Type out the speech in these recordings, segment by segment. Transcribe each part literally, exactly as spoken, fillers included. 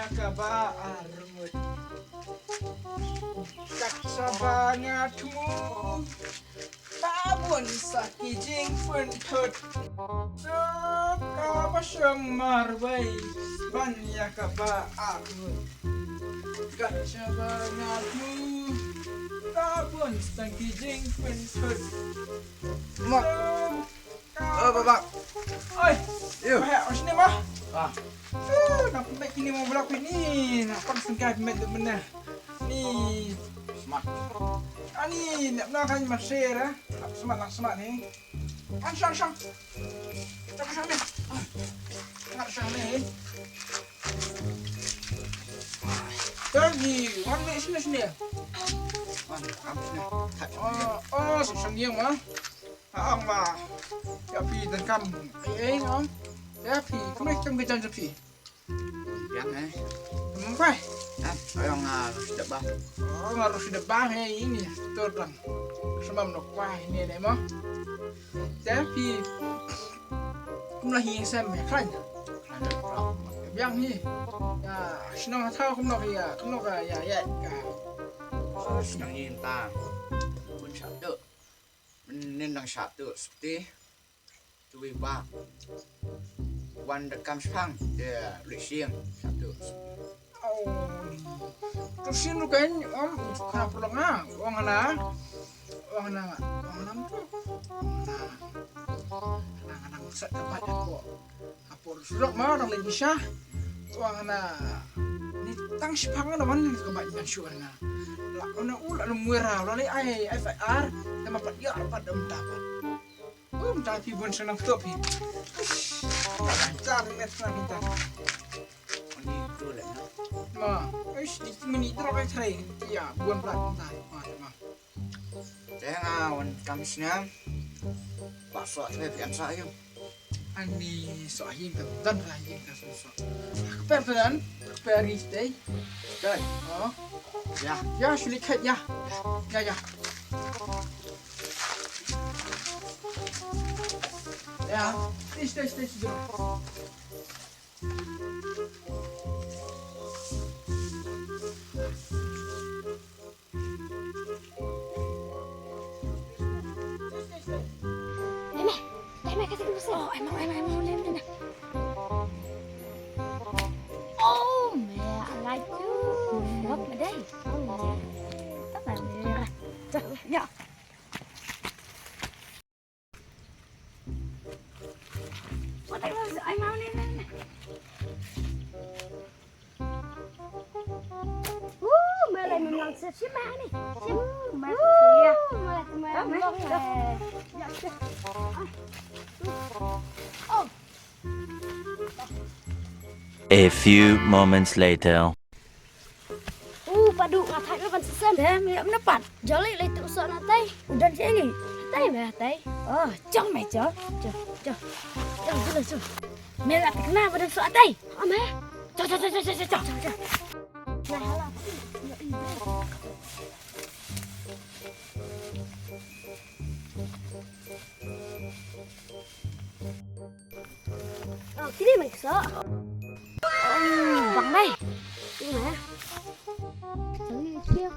Kaba arngut. Kat shaba nga thmu. Ba bun sa ki jingpynthut. Suk kaba shong marwei. Ban ïa kaba arngut. Kat shaba nga thmu. Ba bun sa ki jingpynthut. Mak. Suk Oh, Baba. Oi. Yo. Ba heh, ong shane mo. Ah. Eh, na pynbeit kine mo blok ni. Na pang sengkai pynbeit tu benda. Ni. Smat. Ani, na pynbeit kan masih dah. Smat lah, smat ni. Kan shang, shang. Shang, shang ni. Shang, shang ni. Tadi, wan ni sini, sini. Wan, am sini. Oh, oh, shang ni mo. Ong ba ïa phi donkam ei ei ong. Ïa phi kumne kum ka jan jong phi. Biang eh. Kum kwai. Ah, ong nga ruh da ba. Oh, nga ruh da ba he ini tur dang. Sumam no kwai ni ne mo. Ïa phi kum la hi sem he khan. Biang hi. Ya, shnong ha thaw kum no ya, kum no ka ya ya ka. Shnong hi ta. Bun sha tu. Mynnin dang shah tuh sukti. Tui ba wan da kam shpang de leh shing shah tuh sukti. Au. Tu shin ruh kan om kana pulak nga. Wang na. Wang na. Wang na tu. Wang na. Kana kana sat ka pat ko. Apor surok ma orang lagi sha. Tuang na ni tang shipang na wan ni ka ba nyan shuar na. La ona u la lum wira la le ai F I R na ma pat ya pat dam ta pat. Um ta pi bun senang tu pi. Tar ni senang kita. Ni tu le na. Ma, ish ni mini drop ai trai. Ya, bun plat ta. Ma, ma. Te nga wan kam sngam. Ba soh te bian sa yu. Ani soh hi ka dan ka hi ka soh. Ka per tu dan, ka per ri te. Te. Oh. Ya. Ya shuli khat ya. Ya ya. Ya. Tis tis tis. Dai mai, dai mai, kasi ka musa. Oh, emang, emang, emang, emang, emang. Oh, man, I like you. What, dai? Oh, man. Tak ada. Dah, ya. What, I was, I'm on it. Woo, malai memang sesima ni. Woo, malai. Malai, malai. Oh. A few moments later. U Padu, nga thait na ban sesem. Te me ïap na pat. Jali lai tu sok na tai. U don jali. Tai me tai. Oh, jong me jong. Jong, jong. Jong, jong, jong. Me la tekna ba don sok tai. Ame. Jong, jong, jong. Nah, hala. Oh, kini mai sa. Bang mai. Ini mai. Kini kini.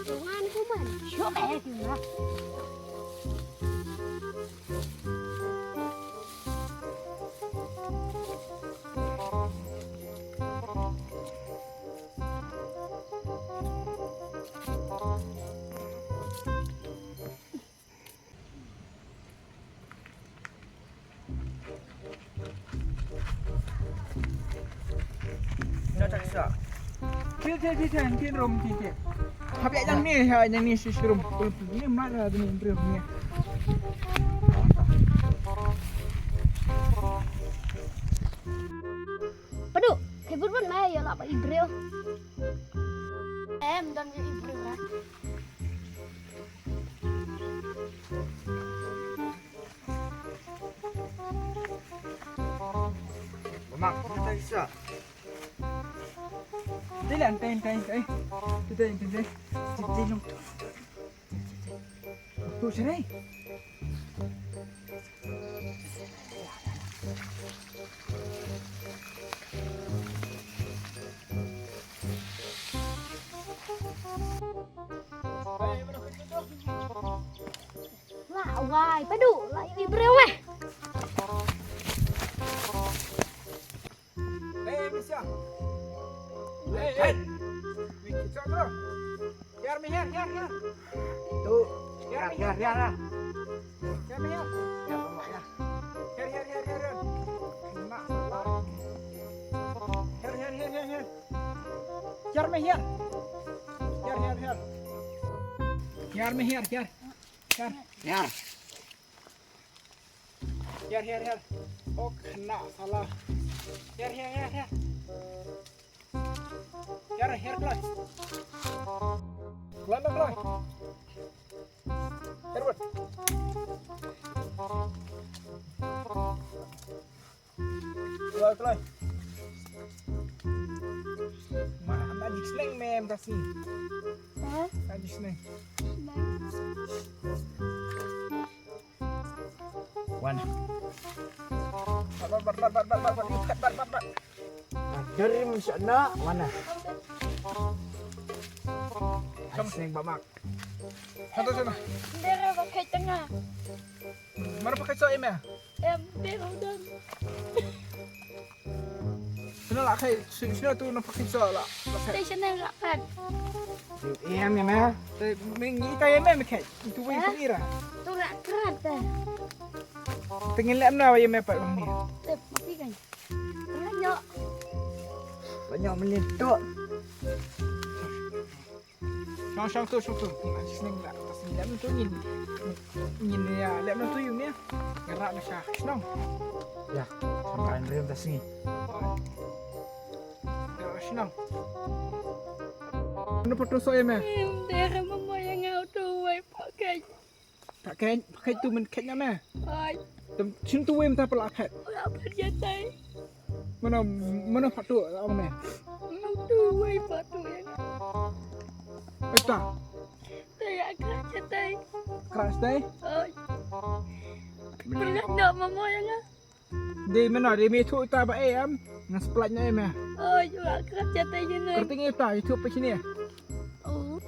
Tuan kuman. Siapa ya kini? Dah tak sa. Cil, cil, cil, cil, cil, rum, cil, cil. Habis yang ni, ha, yang ni si rum. Ni mana tu ni, rum ni. Padu, kebut pun mai ya lah Pak Ibril. Em, dan ya Ibril lah. Mak, kita isa. Te Lan, tain, tain, tain. Tu, tain, tain, tain. Tain, tain, tain. Tu, serai. Wah, wai, padu, la ini breu eh. Hey, Miss Yang. Hey, hey. Wiki, cok, bro. Here, mi, here, here, here. Tu. Here, mi, here, here, here. Here, mi, here. Here, here, here, here, here. Kena salah. Here, here, here, here, here. Here, mi, here. Here, here, here. Here, mi, here, here. Here. Here. Here, here, here. Oh, kena salah. Here, here, here, here. Here, here, Kloi. Kloi, Kloi, Kloi. Here, bud. Kloi, Kloi. Ma, anda jik sneng mem kasi. Ha? Anda jik sneng. Wan. Bat, bat, bat. Dari mana sana? Mana? Kam sing bamak. Satu sana. Dere pakai tengah. Mana pakai so ime? Em, dere udah. Sino la kai, si-, sino tu na pakai so la, la kai. Station na la kai. Em, em, em. Te ming ita em, em, kai. Itu wei. Hah? Pun ira. Tu la krat, eh. Tengin lem na, wei, em, em, pat bang ni. Te, mati kan. Banyak. Banyak menit tu. Shong, shong tu, shong tu. Ngi la shisha ngi la, pas ngi lem tu ngin, ngin ïa lem tu ïa une. Ngi rah na sha shnong. Ïa, sampai ngi rem ta sngi. Ngi rah shnong. Ngi photo so ïa me. Em, dere mama ïa nga utu wei pakai. Pakai, pakai tu men khet na me. Ai. Tem shin tu wei mynta pala khet. Pala khet ïa tai. Mano, mano patu la me. Mano tu wei patu ïa nga. Eta. Tai ïa khet ïa tai. Kras tai. Ai. Pala na mama ïa nga. Dei mano, dei me thuh ta ba em. Nga splaj na em. Oh, ïa kra cha ta ïa ne. Kerting ita, ïa thuh pa sini. Oh.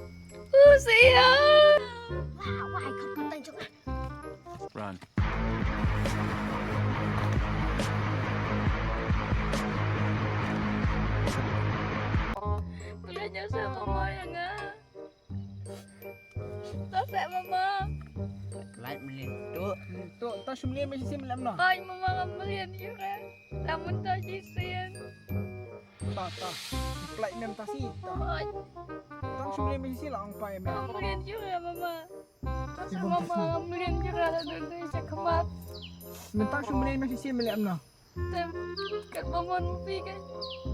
Oh, sia. Wah, wah, kau kau tang jong. Run. Kau dah nyasar mama ïa nga. Ta seh mama. Lai mlien tu. Tu ta shu mlien me shisien lem noh. Ai mama ngam mlien ïa re. Ta mynta shisien. Ta ta. Plai mem ta si ta. Ai. Ta shu mlien me shisien la ong pai me. Ngam mlien ïa re mama. Ta seh mama ngam mlien ïa re la dun dei sha khmat. Mynta shu mlien me shisien me lem noh. Tem, kat ba mon phi kan.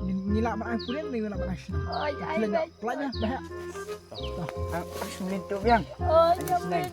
Ngi, ngi lah ban ai pulit, ngi lah ban ai shnong. Oi, ai pulit bai. Pulit dah, dah. Dah. Ah, shnong tu biang. Oi, ya pulit.